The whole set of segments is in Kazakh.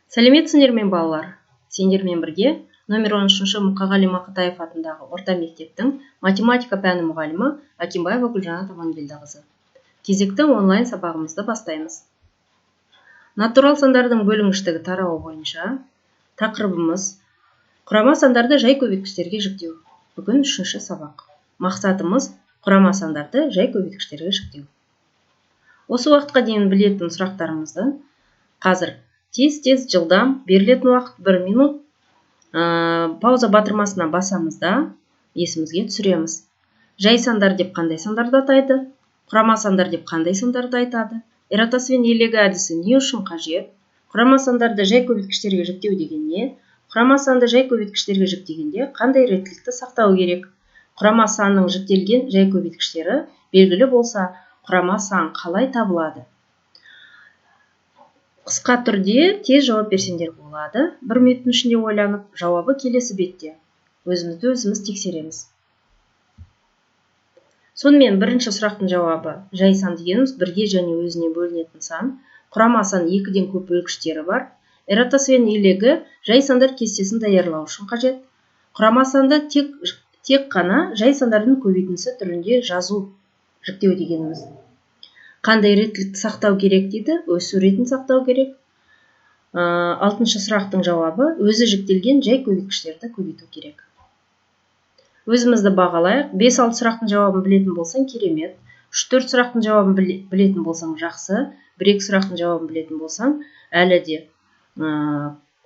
Сәлеметсіңдер ме, балалар? Сендермен бірге номер 13-ші Мұқағали Мақатаев атындағы орта мектептің математика пәні мұғалімі Акимбаева Гүлжанат Амангелдіқызы. Кезекті онлайн сабағымызды бастаймыз. Натурал сандардың бөлінгіштігі тарауы бойынша тақырыбымыз құрама сандарды жай көбейткіштерге жіктеу. Бүгін 3-ші сабақ. Мақсатымыз құрама сандарды жай көбейткіштерге жіктеу. Осы уақытқа дейін білетін сұрақтарымызды қазір тез-тез жылдам, берілетін уақыт 1 минут, пауза батырмасына басамыз да есімізге түсіреміз. Жай сандар деп қандай сандарды атайды? Құрама сандар деп қандай сандарды айтады? Эратосфен елегі әдісі не үшін қажет? Құрама сандарды жай көбейткіштерге жіктеу деген не? Құрама санды жай көбейткіштерге жіктегенде қандай реттілікті сақтау керек? Құрама санның жіктелген жай көбейткіштері белгілі болса, құрама сан қалай табылады? Қысқа түрде тез жауап берсеңдер болады. 1 минуттың ішінде ойланып, жауабы келесі бетте. Өзімізді өзіміз тексереміз. Сонымен бірінші сұрақтың жауабы жай сан дегеніміз бірге және өзіне бөлінетін сан. Құрама сан 2-ден көп бөлгіштері бар. Эратосфен елегі жай сандар кестесін даярлау үшін қажет. Құрама санды тек қана жай сандардың көбейтіндісі түрінде жазу, жіктеу дегеніміз. Қандай реттілікті сақтау керек дейді? Өсу ретін сақтау керек. 6-шы сұрақтың жауабы өзі жіктелген жай көбейткіштерді көбейту керек. Өзімізді бағалайық. 5-6 сұрақтың жауабын білетін болсаң керемет. 3-4 сұрақтың жауабын білетін болсаң жақсы. 1-2 сұрақтың жауабын білетін болсаң әлі де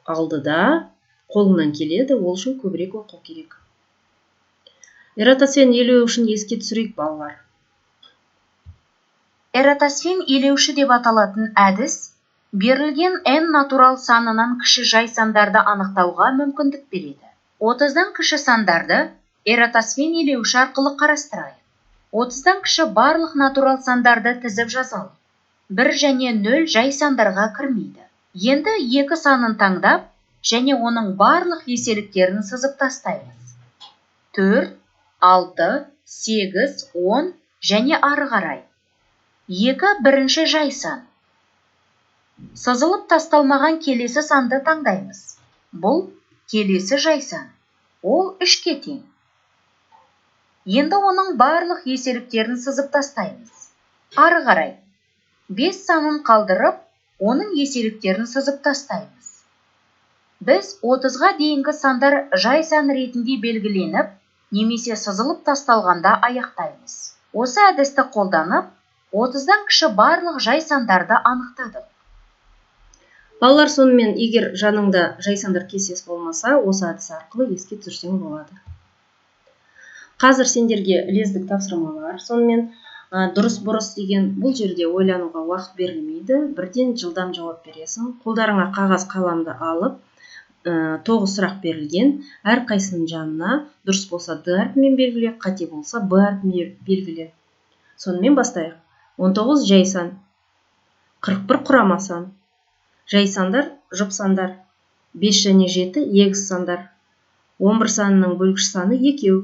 алдыда қолыңнан келеді, ол үшін көбірек оқу керек. Эратосфен елеуі үшін еске түсірейік, балалар. Эратосфен елеуші деп аталатын әдіс берілген n натурал санынан кіші жай сандарды анықтауға мүмкіндік береді. 30-дан кіші сандарды эратосфен елеуші арқылы қарастырайық. 30-дан кіші барлық натурал сандарды тізіп жазалық. 1 және 0 жай сандарға кірмейді. Енді 2 санын таңдап және оның барлық еселіктерін сызып тастаймыз. 4, 6, 8, 10 және ары қарай. 2 бірінші жай сан. Сызылып тасталмаған келесі санды таңдаймыз. Бұл келесі жай сан. Ол 3-ке тең. Енді оның барлық еселіктерін сызып тастаймыз. Ары қарай 5 санын қалдырып, оның еселіктерін сызып тастаймыз. Біз 30-ға дейінгі сандар жай сан ретінде белгіленіп, немесе сызылып тасталғанда аяқтаймыз. Осы әдісті қолданып, 30-дан кіші барлық жай сандарды анықтадық. Балалар, сонымен егер жаныңда жай сандар кестесі болмаса, осы әдіс арқылы еске түсірсең болады. Қазір сендерге лездік тапсырмалар, сонымен дұрыс бұрыс деген бұл жерде ойлануға уақыт берілмейді, бірден жылдам жауап бересің. Қолдарыңа қағаз қаламды алып, 9 сұрақ берілген, әрқайсының жанына дұрыс болса Д әрпімен белгіле, қате болса Б әрпімен белгіле. Сонымен бастайық. 19 жай сан, 41 құрама сан, жай сандар, жұп сандар, 5 және 7 егіз сандар, 11 санының бөлгіш саны 2.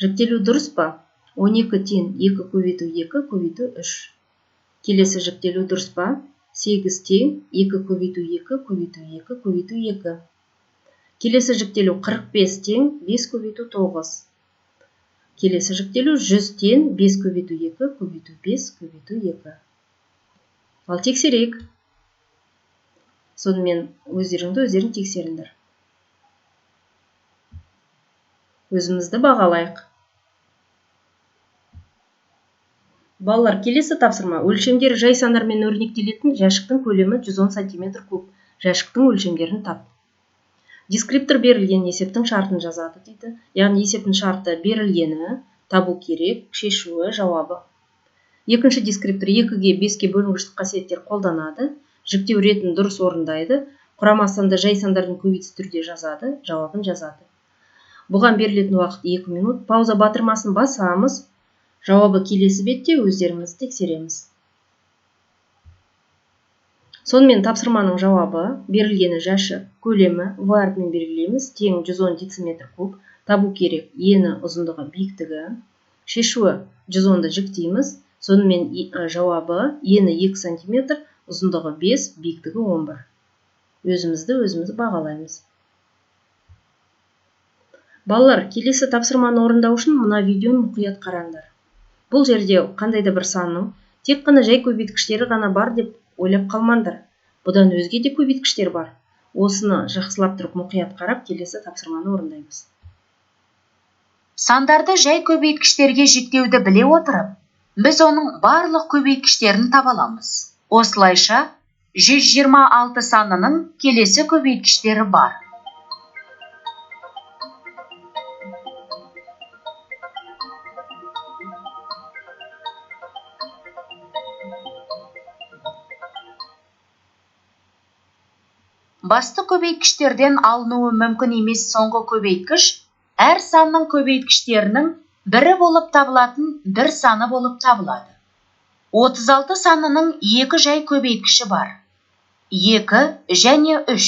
Жіктелу дұрыс па? 12 тең 2 көбейту 2 көбейту 3. Келесі жіктелу дұрыс па? 8 тең 2 көбейту 2 көбейту 2 көбейту 2. Келесі жіктелу 45 тең 5 көбейту 9. Келесі жіктелу 100 тең 5 көбейту 2 көбейту 5 көбейту 2. Ал тексерейік. Сонымен өздеріңді өздерің тексеріңдер. Өзімізді бағалайық. Балалар, келесі тапсырма. Өлшемдері жай сандармен өрнектелетін жәшіктің көлемі 110 сантиметр куб. Жәшіктің өлшемдерін тап. Дескриптор берілген есептің шартын жазады дейді. Яғни есептің шарты берілгені, табу керек, шешуі, жауабы. Екінші дескриптор 2-ге 5-ке бөлінгіштік қасиеттер қолданады, жіктеу ретін дұрыс орындайды, құрама санды жай сандардың көбейтісі түрде жазады, жауабын жазады. Бұған берілетін уақыт 2 минут. Пауза батырмасын басамыз. Жауабы келесі бетте, өздеріміз тексереміз. Сонымен тапсырманың жауабы берілгені жәшік көлемі В әрпімен белгілейміз, тең 110 дециметр куб, табу керек ені, ұзындығы, биіктігі. Шешуі 110-ды жіктейміз. Сонымен жауабы ені 2 сантиметр, ұзындығы 5, биіктігі 11. Өзімізді өзіміз бағалаймыз. Балалар, келесі тапсырманы орындау үшін мына видеоны мұқият қараңдар. Бұл жерде қандай да бір санның тек қана жай көбейткіштері ғана бар деп ойлап қалмаңдар. Бұдан өзге де көбейткіштер бар. Осыны жақсылап тұрып мұқият қарап келесі тапсырманы орындаймыз. Сандарды жай көбейткіштерге жіктеуді біле отырып, біз оның барлық көбейткіштерін таба аламыз. Осылайша 126 санының келесі көбейткіштері бар. Басты көбейткіштерден алынуы мүмкін емес соңғы көбейткіш әр санның көбейткіштерінің бірі болып табылатын бір саны болып табылады. 36 санының екі жай көбейткіші бар. 2 және 3.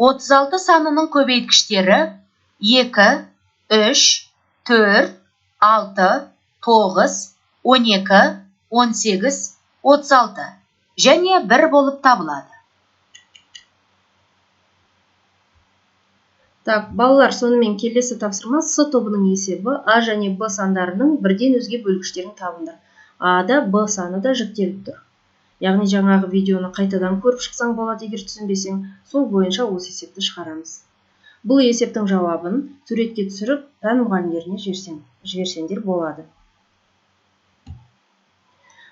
36 санының көбейткіштері 2, 3, 4, 6, 9, 12, 18, 36 және 1 болып табылады. Так, балалар, сонымен келесі тапсырма С тобының есебі А және Б сандарының бірден өзге бөлгіштерін табыңдар. А да Б саны да жіктеліп тұр. Яғни жаңағы видеоны қайтадан көріп шықсаң болады, егер түсінбесең, сол бойынша осы есепті шығарамыз. Бұл есептің жауабын суретке түсіріп, пән мұғалімдеріне жіберсеңдер болады.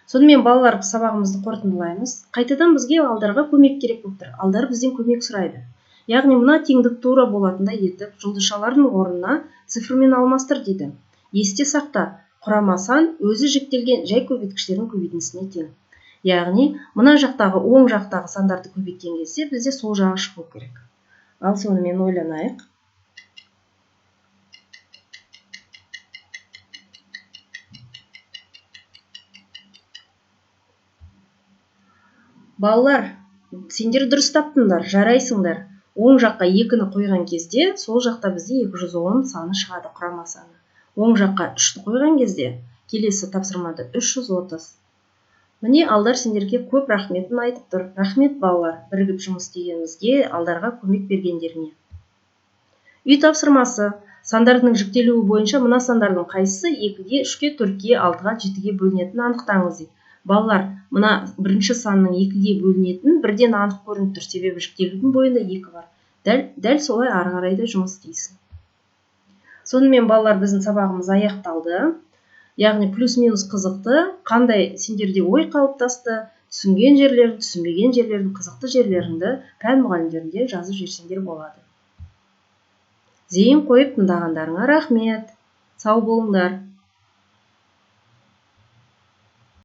Сонымен балалар, сабағымызды қорытындылаймыз. Қайтадан бізге Алдарға көмек керек болып тұр. Алдар бізден көмек сұрайды. Яғни мына теңдік тура болатындай етіп, жұлдызшалардың орнына цифрмен алмастыр дейді. Есте сақта, құрама сан өзі жіктелген жай көбейткіштердің көбейтіндісіне тең. Яғни мына жақтағы оң жақтағы сандарды көбейткен кезде бізде сол жағы шығу керек. Ал сонымен ойланайық. Балалар, сендер дұрыс таптыңдар, жарайсыңдар. Оң жаққа 2-ні қойған кезде, сол жақта бізде 210 саны шығады, құрама саны. Оң жаққа 3-ті қойған кезде, келесі тапсырмада 330. Міне, Алдар сендерге көп рахметін айтып тұр. Рахмет, балалар, бірігіп жұмыс істегенімізге, Алдарға көмек бергендеріңе. Үй тапсырмасы. Сандардың жіктелуі бойынша мына сандардың қайсысы 2-ге, 3-ке, 4-ке, 6-ға, 7-ге бөлінетінін анықтаңыз дейді. Балалар, мына бірінші санның 2-ге бөлінетінін бірден анық көрініп тұр, себебі жіктелудің бойында 2 бар. Дәл солай ары қарай да жұмыс істейсің. Сонымен балалар, біздің сабағымыз аяқталды. Яғни плюс-минус қызықты, қандай сендерде ой қалыптасты, түсінген жерлерін, түсінбеген жерлерін, қызықты жерлеріңді пән мұғалімдеріне жазып жіберсеңдер болады. Зейін қойып тыңдағандарыңа рахмет. Сау болыңдар.